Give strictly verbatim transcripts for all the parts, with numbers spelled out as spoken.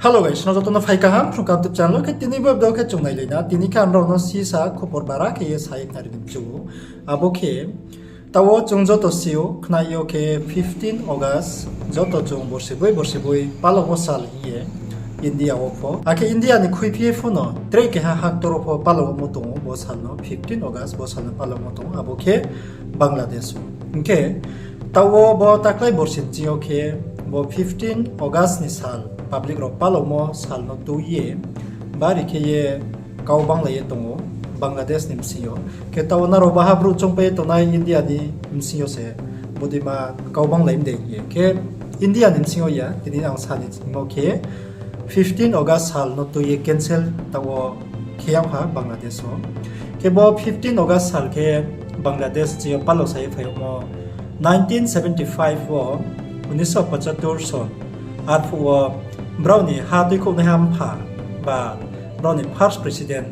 Hello guys, nrao joto no phai kaham Phrung Kaham YouTube channel wo. Khe tini bo video khe chung nailai na, tini khe ang nrao no sisa khupor bara khe ye sa ye khnari ni mchu ou. Abo khe, taoh wo chung joto si ou, khnai yo khe fifteen August, joto chung borsi boi borsi boi palaumo sal hing ye India wo pho. Akhe India ni khuiphi ye pho no tre keha haktor wo pho palaumo tong ou bo sal no, fifteen August bo sal no palaumo tong ou, abo khe Bangladesh wo. Hing khe, taoh wo bo taklái borsi ni ching yo khe bo fifteen August ni sal public rao palaumo sal no tui ye bari khe ye kau banglai ye tong ou Bangladesh ni bsing yo. Khe taoh wo nrao baha brouh choungpai ye tongnai India ni bsing yo se bodeima kau banglai mdei hing ye. Khe India ni bsing yo ya, tini ang sa ni chingmo khe fifteen August sal no tui ye cancel taoh wo khe yag ha Bangladesh wo. Khe bo fifteen August sal khe Bangladesh ching yo palau sa ye phai yagmo nineteen seventy five wo, উনিশশো পঁচাত্তর সন, arphuh wo brao ni ha tuikhouhnaiha mpha ba brao ni first president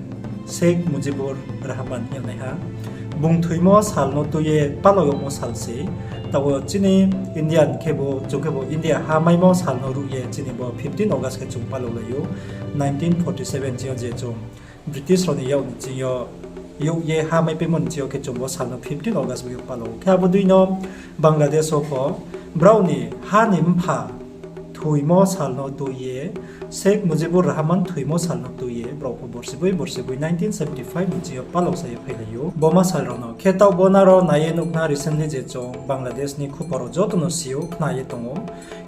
Sheikh Mujibur Rahman hing yagnaiha, bung thoimo sal no tui ye palau yagmo sal se. Taoh wo chini Indian khebu, chung khebu India ha maimo sal no ruh ye chini bo fifteen August khe chung palau lai ou. Nineteen forty seven ching yo je chung British rao ni yak ni ching yo, yak ye ha maipaimo ni ching yo khe chung bo sal no fifteen August bai ye palau ou. Khe abo dei no Bangladesh wo pho brao ni ha ni mpha thoimo sal no tui ye, Sheikh Mujibur Rahman thoimo sal no tui ye brao pho borsi boi borsi boi nineteen seventy five ni ching yo palau sa ye phailai ou bo ma sal rao no. Khe taoh bo nrao nai ye nuh khna recently je chung Bangladesh ni khupor wo joto no si ou, khna ye tong ou.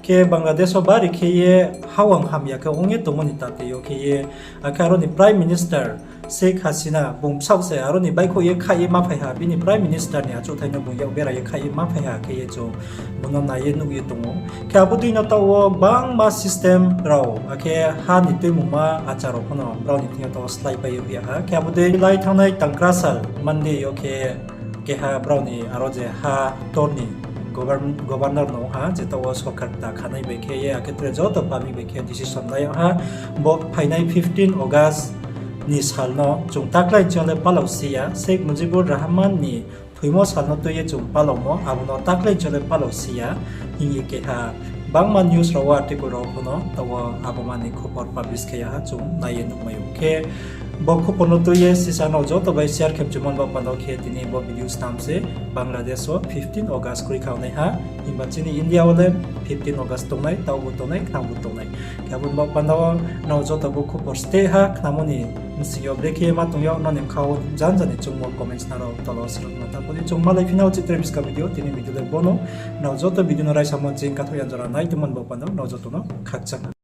Khe Bangladesh wo bari khe ye hawang hamya khe ong ye tongmo ni tate yo khe ye, akhe aro ni Prime Minister Sheikh Hasina bung bsaoh se aro ni baihkhouh ye khaih ye ma phai ha, bini Prime Minister ni achouhthai no bung yak bera ye khaih ye ma phai ha khe ye chung bung no nai ye nuh ye tong ou. Khe abo dei no taoh wo gbangma system rao, akhe ha ni tuimungma achar rao pho no brao ni thing yo taoh wo slái pai ye hoih ya ha. Khe abo dei lai thanngnai tangkra sal Monday yo khe keha brao ni aro je ha tor ni govern-, governor no ha, je taoh wo sorkar kta khanai bai khe ye, akhe tre joto public bai khe decision lai yag ha. Bo phainai fifteen August ni sal no chung taklái ching yo le palau si ya, Sheikh Mujibur Rahman ni thoimo sal no tui ye chung palaumo, abo no taklái ching yo le palau si ya, hing ye keha gbangma news rao wo, article rao pho no taoh wo abo ma ni khupor publish khe ya ha, chung nai ye nuhmai ou. Khe bo khupor no tui ye sisa nrao joto bai share khe mchumo ni baoh panda wo khe tini bo video snam se, Bangladesh wo fifteen August kroi kha naiha, himba chini India wo le fifteen August tongnai, taoh bo tongnai, khna bo tongnai. Khe abo ni baoh panda wo nrao joto bo khupor steh ha khnamo ni bsing yo brekhe ma tong yag, nrao ni bkha wo janja ni chungmo comments nrao tola wo srahma ta pho di. Chung malai phi nao chitre buskang video, tini video le bo no. Nrao joto video no raisamo ching kathouh ya jora nai tongmo ni baoh panda wo nrao joto no khakchang ha.